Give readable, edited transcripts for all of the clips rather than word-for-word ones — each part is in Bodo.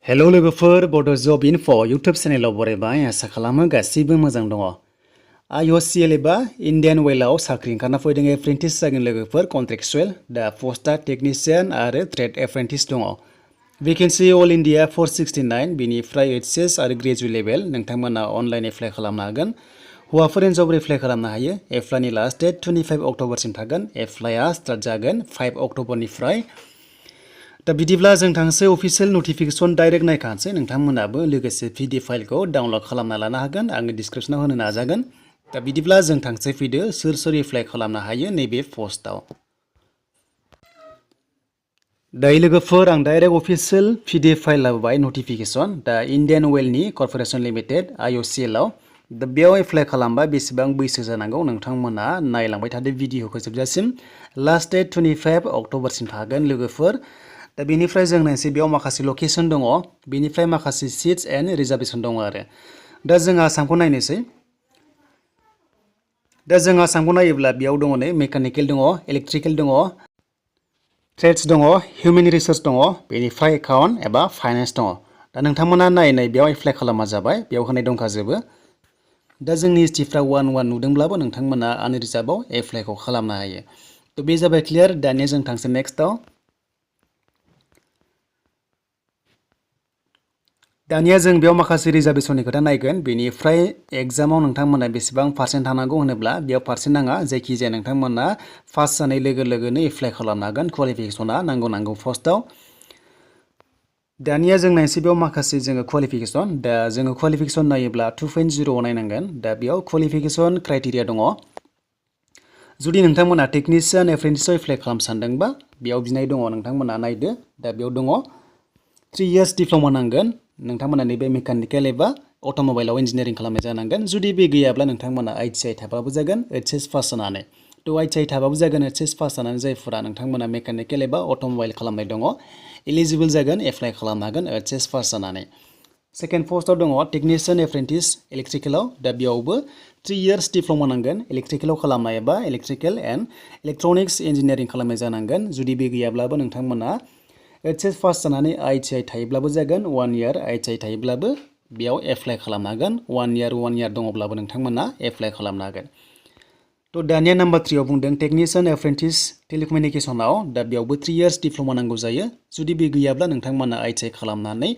हेलो लोगोफोर बड' जब इनफ' इउटुब चेनेलाव बरायबाय आसा खालामो गासैबो मोजां दङ। IOcL एबा इन्डियान अइलआव साख्रि ओंखारना फैदों एप्रेन्टिस जागोन लोगोफोर कन्ट्रेक्चुएल दा पस्टआ टेकनिशियान आरो ट्रेड एप्रेन्टिस दङ। भेकेन्सि अल इन्डिया 469 बिनिफ्राय HS आरो ग्रेजुवेट लेभेल नोंथांमोना अनलाइन एप्लाइ खालामनो हागोन। हौवाफोर हिन्जावफोर एप्लाइ खालामनो हायो। एप्लाइनि लास्ट डेट 25 अक्ट'बरसिम थागोन। एप्लाइआ स्टार्ट जागोन 5 अक्ट'बरनिफ्राय। दा बिदिब्ला जों थांसै अफिसियेल नटिफिकेसन डाइरेक्ट नायखानोसै नोंथांमोनाबो लोगोसे PDF फाइलखौ डाउनलड खालामना लानो हागोन। आङो डिसक्रिपसनाव होनो नाजागोन। दा बिदिब्ला जों थांसै फैदो सोर सोर एप्लाइ खालामनो हायो नैबे पस्टआव। दायो लोगोफोर आं डाइरेक्ट अफिसियेल PDF फाइल लाबोबाय नटिफिकेसन दा इन्डियान अइलनि कर्परेसन लिमिटेड IOcL आव। दा बेयाव एप्लाइ खालामबा बेसेबां बैसो जानांगौ नोंथांमोना नायलांबाय थादो भिडिअखौ जोबजासिम। लास्ट डेट 25 अक्ट'बरसिम थागोन लोगोफोर। दा बेनिफ्राय जों नायनोसै बेयाव माखासे लकेसन दङ बेनिफ्राय माखासे सिट्स एन्ड रिजार्भेसन दङ आरो। दा जों आसामखौ नायनोसै। दा जों आसामखौ नायोब्ला बेयाव दङ नै मेकानिकेल दङ, इलेक्ट्रिकेल दङ, ट्रेड्स दङ, हिउमेन रिसोर्स दङ, बेनिफ्राय एकाउन्ट एबा फाइनेन्स दङ। दा नोंथांमोना नायै बेयाव एप्लाइ खालामना जाबाय बेयाव होनाय दंखाजोबो। दा जोंनि STफ्रा 1 नुदोंब्लाबो नोंथांमोना आनरिजार्भआव एप्लाइखौ खालामनो हायो। थ' बे जाबाय क्लियार। दानिया जों थांसै नेक्स्टआव। दानिया जों बेयाव माखासे रिजार्भेसननि खोथा नायगोन। बेनिफ्राय एग्जामाव नोंथांमोना बेसेबां पार्सेन्ट थानांगौ होनोब्ला बेयाव पार्सेन्ट नाङा जायखिजाया नोंथांमोना पास जानाय लोगो लोगोनो एप्लाइ खालामनो हागोन। क्वालिफिकेसना नांगौ पस्टआव। दानिया जों नायनोसै बेयाव माखासे जोङो क्वालिफिकेसन। दा जोङो क्वालिफिकेसन नायोब्ला 2.0 नायनांगोन। दा बेयाव क्वालिफिकेसन क्राइटेरिया दङ। जुदि नोंथांमोना टेकनिशियान एप्रेन्टिसआव एप्लाइ खालामनो सानदोंबा बेयाव बिनाय दङ नोंथांमोना नायदो। दा बेयाव दङ 3 इयार्स डिप्ल'मा नांगोन। नोंथांमोना नैबे मेकानिकेल एबा अट'मबाइलाव इन्जिनियारिं खालामनाय जानांगोन। जुदि बे गैयाब्ला नोंथांमोना ITI थाबाबो जागोन HS पास जानानै। थ' ITI थाबाबो जागोन HS पास जानानै जायफोरा नोंथांमोना मेकानिकेल एबा अट'मबाइल खालामनाय दङ एलिजिबोल जागोन एप्लाइ खालामनो हागोन HS पास जानानै। सेकेन्ड पस्टआव दङ टेकनिशियान एप्रेन्टिस इलेक्ट्रिकेलाव। दा बेयावबो 3 इयार्स डिप्ल'मा नांगोन इलेक्ट्रिकेलाव खालामनाय एबा इलेक्ट्रिकेल एन्ड इलेक्ट्रनिक्स इन्जिनियारिं खालामनाय जानांगोन। जुदि बे गैयाब्लाबो नोंथांमोना HS पास जानानै ITI थायोब्लाबो जागोन। 1 इयार ITI थायोब्लाबो बेयाव एप्लाइ खालामनो हागोन। 1 इयार दङब्लाबो नोंथांमोना एप्लाइ खालामनो हागोन। थ' दानिया नाम्बार 3 आव बुंदों टेकनिशियान एप्रेन्टिस टेलिकमिउनिकेसनाव। दा बेयावबो 3 इयार्स डिप्ल'मा नांगौ जायो। जुदि बे गैयाब्ला नोंथांमोना ITI खालामनानै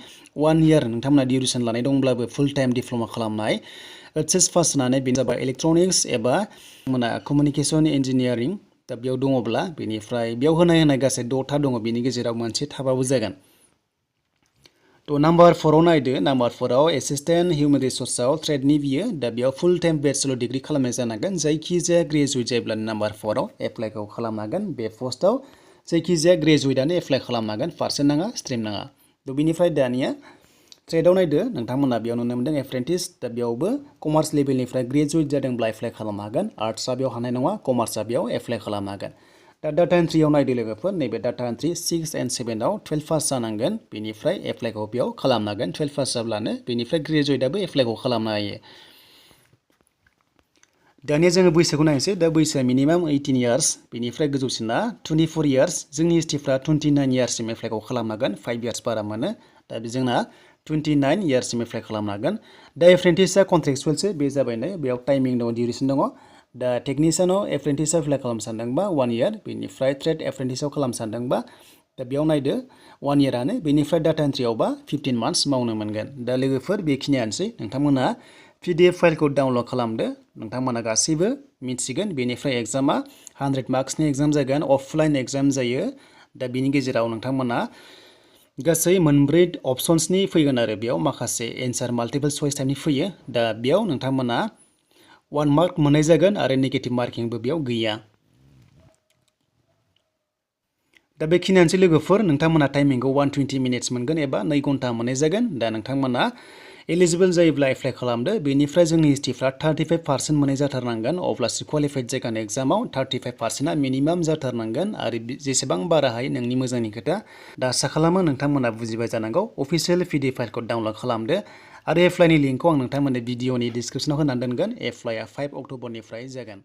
1 इयार नोंथांमोना डिउरेसन लानाय दंब्लाबो फुल टाइम डिप्ल'मा खालामनाय HS पास जानानै बेनो जाबाय इलेक्ट्रनिक्स एबा कमिउनिकेसन इन्जिनियारिं। दा बेयाव दङब्ला बेनिफ्राय बेयाव होनाय गासै 6था दङ बेनि गेजेराव मोनसे थाबाबो जागोन। थ' नाम्बार 4 आव नायदो। नाम्बार 4 आव एसिस्टेन्ट हिउमेन रिसोर्सआव ट्रेडनि बियो। दा बेयाव फुल टाइम बेचलर डिग्री खालामनाय जानांगोन। जायखिजाया ग्रेजुवेट जायोब्ला नाम्बार 4 आव एप्लाइखौ खालामनो हागोन। बे पस्टआव जायखिजाया ग्रेजुवेटआनो एप्लाइ खालामनो हागोन। पार्सेन्ट नाङा स्ट्रिम नाङा। थ' बेनिफ्राय दानिया ट्रेडआव नायदो नोंथांमोना बेयाव नुनो मोनदों एप्रेन्टिस। दा बेयावबो कमार्स लेभेलनिफ्राय ग्रेजुवेट जादोंब्ला एप्लाइ खालामनो हागोन। आर्ट्सआ बेयाव हानाय नङा कमार्सआ बेयाव एप्लाइ खालामनो हागोन। दा डाटा एन्ट्रियाव नायदो लोगोफोर नैबे डाटा एन्ट्रि 6 एन्ड 7 आव 12 पास जानांगोन। बेनिफ्राय एप्लाइखौ बेयाव खालामनो हागोन। 12 पास जाब्लानो बेनिफ्राय ग्रेजुवेटआबो एप्लाइखौ खालामनो हायो। दानिया जोङो बैसोखौ नायनोसै। दा बैसोआ मिनिमाम 18 इयार्स बेनिफ्राय गोजौसिना 24 इयार्स। जोंनि STफ्रा 29 इयार्ससिम एप्लाइखौ खालामनो हागोन। 5 इयार्स बारा मोनो। दा जोंना 29 इयार्ससिम एप्लाइ खालामनो हागोन। दा एप्रेन्टिसआ कन्ट्रेक्चुएलसो बे जाबाय नै बेयाव टाइमिं दङ डिउरेसन दङ। दा टेकनिशियानाव एप्रेन्टिसआव एप्लाइ खालामनो सानदोंबा 1 इयार बेनिफ्राय ट्रेड एप्रेन्टिसआव खालामनो सानदोंबा दा बेयाव नायदो 1 इयारानो बेनिफ्राय डाटा एन्ट्रियावबा 15 मान्थस मावनो मोनगोन। दा लोगोफोर बेखिनियानोसै। नोंथांमोना PDF फाइलखौ डाउनलड खालामदो। नोंथांमोना गासैबो मिथिगोन। बेनिफ्राय एग्जामा 100 मार्क्सनि एग्जाम जागोन। अफलाइन एग्जाम जायो। दा बेनि गेजेराव नोंथांमोना गासै 4 अपसन्सनि फैगोन आरो बेयाव माखासे एन्सार माल्टिपल चइस टाइपनि फैयो। दा बेयाव नोंथांमोना 1 मार्क मोननाय जागोन आरो नेगेटिभ मार्किंबो बेयाव गैया। दा बेखिनियानोसै लोगोफोर। नोंथांमोना टाइमिंखौ 120 मिनिट्स मोनगोन एबा 2 घन्टा मोननाय जागोन। दा नोंथांमोना एलिजिबोल जायोब्ला एप्लाइ खालामदो। बेनिफ्राय जोंनि STफ्रा 35% मोननाय जाथारनांगोन अब्लासो क्वालिफाइड जागोन। एग्जामाव 35%आ मिनिमाम जाथारनांगोन आरो जेसेबां बारा हायो नोंनि मोजांनि खोथा। दा आसा खालामो नोंथांमोना बुजिबाय जानांगौ। अफिसियेल PDF फाइलखौ डाउनलड खालामदो आरो एप्लाइनि लिंकखौ आं नोंथांमोननो भिडिअनि डिसक्रिपसनाव होनानै दोनगोन। एप्लाइआ 5 अक्ट'बरनिफ्राय जागोन।